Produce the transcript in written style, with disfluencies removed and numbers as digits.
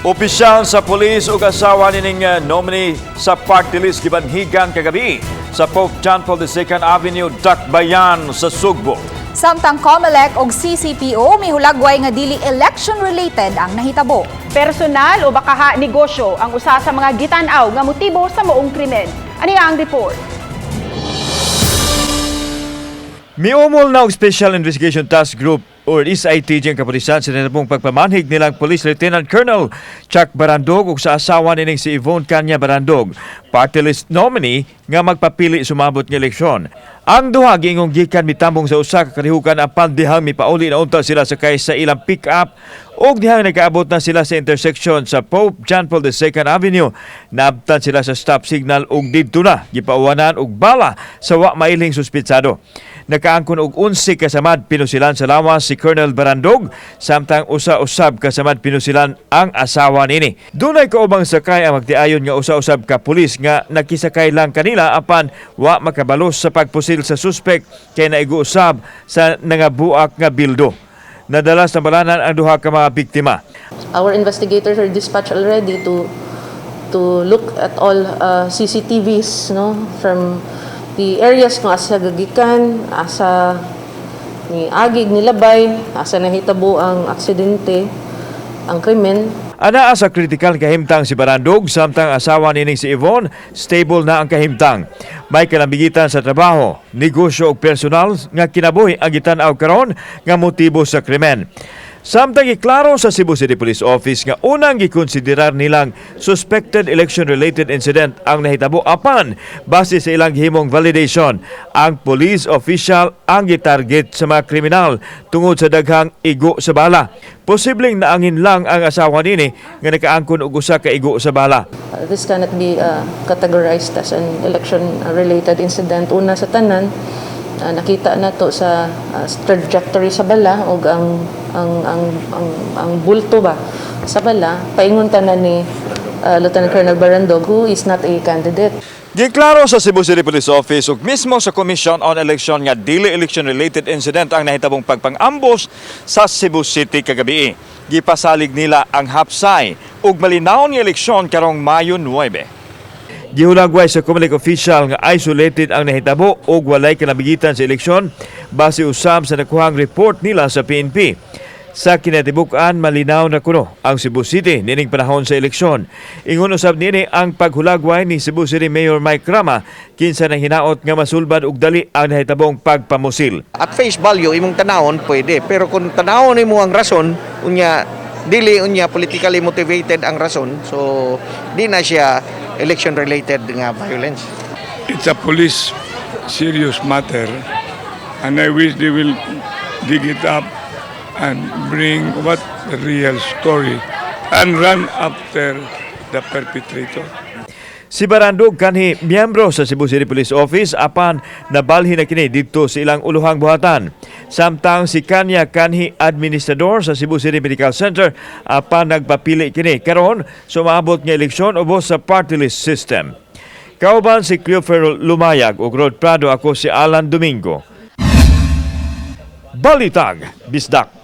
Opisyal sa pulis ug asawa nining nominee sa party list gibanhigan kagabi sa Pope John Paul II Avenue, Dakbayan sa Sugbo. Samtang COMELEC og CCPO mihulagway nga dili election-related ang nahitabo. Personal o baka ha negosyo ang usa sa mga gitan-aw nga motibo sa maong krimen. Ani ang report. Miumol na og Special Investigation Task Group or SITG ang kapulisan sa nahitabo pagpamanhig nilang Police Lieutenant Colonel Chuck Barandog ug sa asawa nining si Yvonne Canya Barandog, party list nominee nga magpapili sumabot nga eleksyon. Ang duha giingong gikan mitambong sa usa ka kalihukan apan dihang mipauli na unta sila sakay sa ilang pick-up ug dihang nakaabot na sila sa intersection sa Pope John Paul II Avenue. Naabtan sila sa stop signal ug didto na gipauwanan og bala sa wa mailhing suspitsado. Nakaangkon og 11 kasamad pinusilan sa lawas si Colonel Barandog, samtang usa-usab kasamad pinusilan ang asawa nini. Dunay kaubang sakay ang magtiayon nga usa-usab ka pulis nga nakisakay lang kanila apan wa makabalos sa pagpusil sa suspek kay naigo usab sa nangabuak nga bildo. Nadala sa balanan ang duha ka mga biktima. Our investigators are dispatched already to look at all CCTVs, no, from the areas kung asa gagikan, asa ni agig nilabay, asa nahitabo ang aksidente, ang krimen. Anaa sa critical kahimtang si Barandog, samtang asawa nining si Yvonne, stable na ang kahimtang. May kalambigitan sa trabaho, negosyo ug personal nga kinabuhi ang gitan-aw karon nga motibo sa krimen. Samtang giklaro sa Cebu City Police Office nga unang gikonsiderar nilang suspected election-related incident ang nahitabo, apan base sa ilang gihimong validation, ang police official ang gitarget sa mga kriminal tungod sa daghang igo sa bala. Posibleng naangin lang ang asawa nini nga nakaangkon og usa ka igo sa bala. This cannot be categorized as an election-related incident. Una sa tanan, nakita na to sa trajectory sa bala ug ang bulto ba sa bala paingon tanan ni Lieutenant Colonel Barandog, who is not a candidate. Giklaro sa Cebu City Police Office ug mismo sa Commission on Election nga dili election-related incident ang nahitabong pagpang-ambos sa Cebu City kagabi. Gipasalig nila ang hapsay ug malinawon nga eleksyon karong Mayo 9. Gihulagway sa COMELEC official nga isolated ang nahitabo ug walay kalabigitan sa eleksyon base usab sa nakuhang report nila sa PNP. Sa kinatibuk-an, malinaw na kuno ang Cebu City nining panahon sa eleksyon. Ingon usab nini ang paghulagway ni Cebu City Mayor Mike Rama, kinsa nang hinaot nga masulbad og dali ang nahitabong pagpamusil. At face value, imong tanawon pwede, pero kung tanawon nimo ang rason unya, dili unya politically motivated ang rason, so di na siya election related nga violence. It's a police serious matter, and I wish they will dig it up and bring what the real story and run after the perpetrator. Si Barandog kanhi miyembro sa Cebu City Police Office apan nabalhin na kini didto sa ilang uluhang buhatan. Samtang si Kanya kanhi administrador sa Cebu City Medical Center apan nagpapili kini karon sumabot nga eleksyon ubos sa party list system. Kauban si Cleofer Lumayag ug Rod Prado, ako si Alan Domingo. Balitag Bisdak.